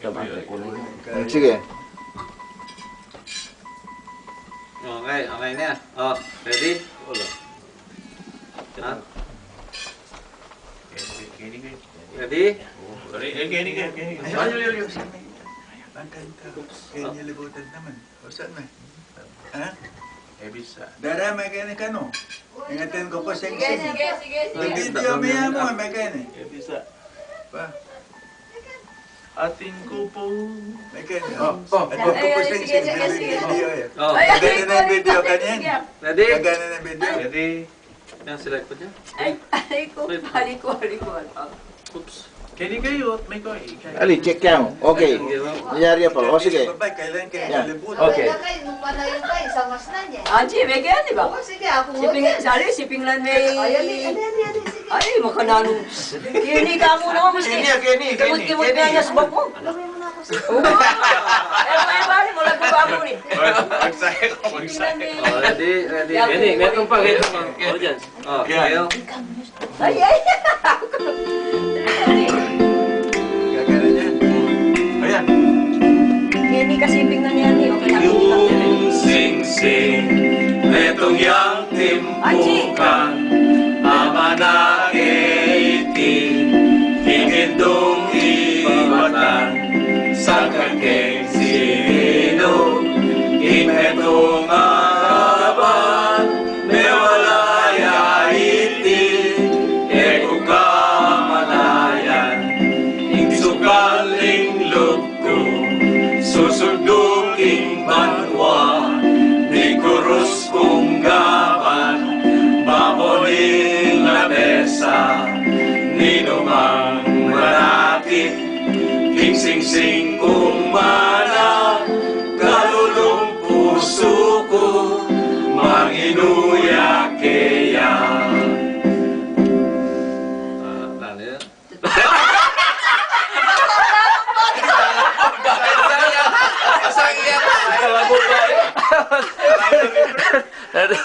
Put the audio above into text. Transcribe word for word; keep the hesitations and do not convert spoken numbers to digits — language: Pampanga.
Hmm, sige. Okay, okay na. O, ready? Ha? Ready? Ready, ready, ready, ready. Ay, ay, ay, ay. Ang kanta. Kaya niya libutan naman. O, saan na? Ha? Ebisa. Dara, may kani kanu. Ingatan ku pu, sing, sing. Sige, sige, sige. Video mi mu, may kani. Ebisa. Pa. Atin ku pu. May kani. O, o. Atin ku pu, sing, sing. Video, video, e. O. Ay, ay, ay, ay, ay, ay, ay. Ready? Gagana na video. Ready? Yan, select ku dyan. Ay, ay, ku, ay, ku, ay, ku, ay, ku. Oops. Keni kayu, may ku, e, kayu. Ali, check yan. Okay. Nangyari pa. O, sige. Babay, kailan kayu nalibutan? Okay. Kailan kayu, nung malayo kayu, sa mas na niya. Anji, may kaya, di ba? O, sige, aku. Siping, sali, siping lang may. Ay, ali, ali, ali, ali, sige. Ay, makananu. Keni ka mu naman, mas keni, keni, keni, keni. Kimut-kimut nga niya sa bako. Alam mo na ako sa. O. E, may bali mo, lagu ba mo ni? Magsaya ka, magsaya. O, ready, ready. Yan, ready. Meron pa, meron pa. Audience. O, yan. Kayo. Ay, ay. Gagana niya. Ayan. Keni kasi pinggan niya ni, o kaya. Yung singsing, metung yang timpukan, amanake iti, ikindung ibatan, sangkan keng sininu, ing metung a kaban, mewala ya iti, e ku kamalayan, ing sukal ning lub ku, susuldul king banua, mikurus kung gaban, babo ning lamesa, ninumang manakit, king singsing kung mana, kalulung pusu ku, manginuya keya. Aduh.